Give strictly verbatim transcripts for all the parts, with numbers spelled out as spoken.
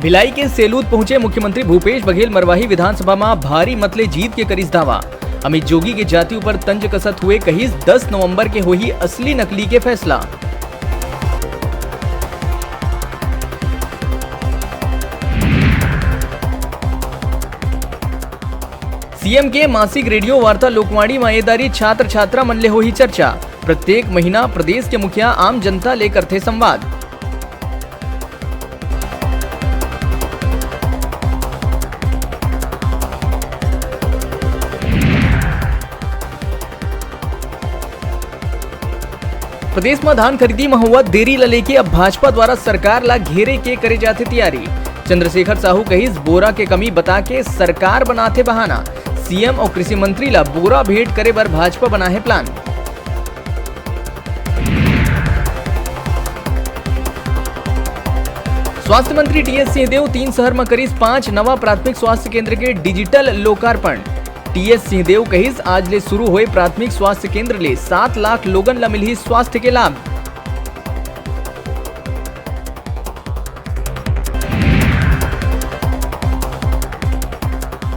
भिलाई के सेलूद पहुंचे मुख्यमंत्री भूपेश बघेल मरवाही विधानसभा म भारी मत ले जीत के करिस दावा। अमित जोगी के जाति ऊपर तंज कसत हुए कहिस, दस नवंबर के होही असली नकली के फैसला। सीएम के मासिक रेडियो वार्ता लोकवाणी म ए दारी छात्र छात्रा मन ले होही चर्चा। प्रत्येक महीना प्रदेश के मुखिया आम जनता ले करथे संवाद। प्रदेश म धान खरीदी म होवत देरी ल लेके अब भाजपा द्वारा सरकार ला घेरे के करे जाथे तैयारी। चंद्रशेखर साहू कहिस, बोरा के कमी बता के सरकार बनाथे बहाना। सीएम अउ कृषि मंत्री ला बोरा भेंट करे बर भाजपा बनाहे प्लान। स्वास्थ्य मंत्री टीएस सिंहदेव तीन शहर म करिस पांच नवा प्राथमिक स्वास्थ्य केंद्र के डिजिटल लोकार्पण। टीएस सिंहदेव कहिस, आज ले शुरू होए प्राथमिक स्वास्थ्य केंद्र ले सात लाख लोगन ल मिलही स्वास्थ्य के लाभ।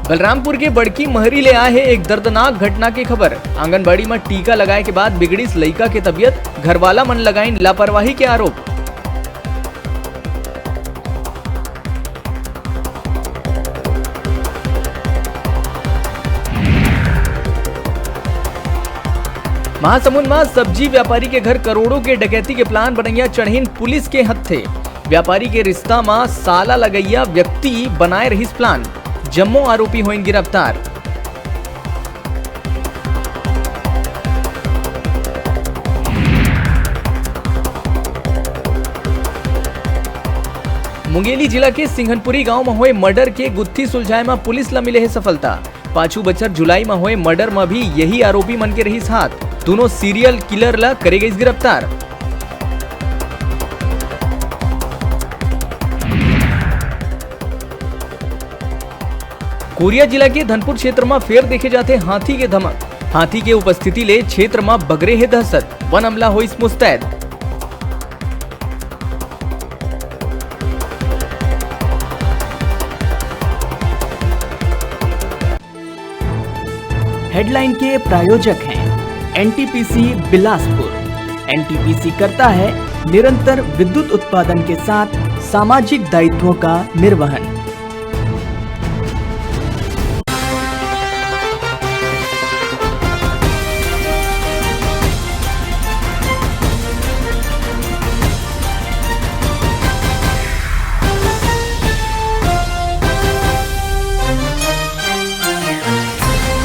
बलरामपुर के बड़की महरी ले आए हे एक दर्दनाक घटना के खबर। आंगनबाड़ी म टीका लगाए के बाद बिगड़िस लइका के तबियत, घरवाला मन लगाइन लापरवाही के आरोप। महासमुंद म सब्जी व्यापारी के घर करोड़ों के डकैती के प्लान बनैया चढ़िन पुलिस के हत्थे। व्यापारी के रिश्ता म साला लगैया व्यक्ति बनाए रहिस प्लान। जम्मो आरोपी होइन गिरफ्तार। मुंगेली जिला के सिंघनपुरी गांव म होए मर्डर के गुत्थी सुलझाए म पुलिस ल मिले हे सफलता। पाछू बछर जुलाई म होए मर्डर म भी यही आरोपी मन के रहिस हाथ। दोनों सीरियल किलर ल करे गइस गिरफ्तार। कोरिया जिला के धनपुर क्षेत्र म फेर देखे जाथे हाथी के धमक। हाथी के उपस्थिति ले क्षेत्र म बगरे हे दहशत, वन अमला होइस मुस्तैद। हेडलाइन के प्रायोजक हैं एनटीपीसी बिलासपुर। एनटीपीसी करता है निरंतर विद्युत उत्पादन के साथ सामाजिक दायित्वों का निर्वहन।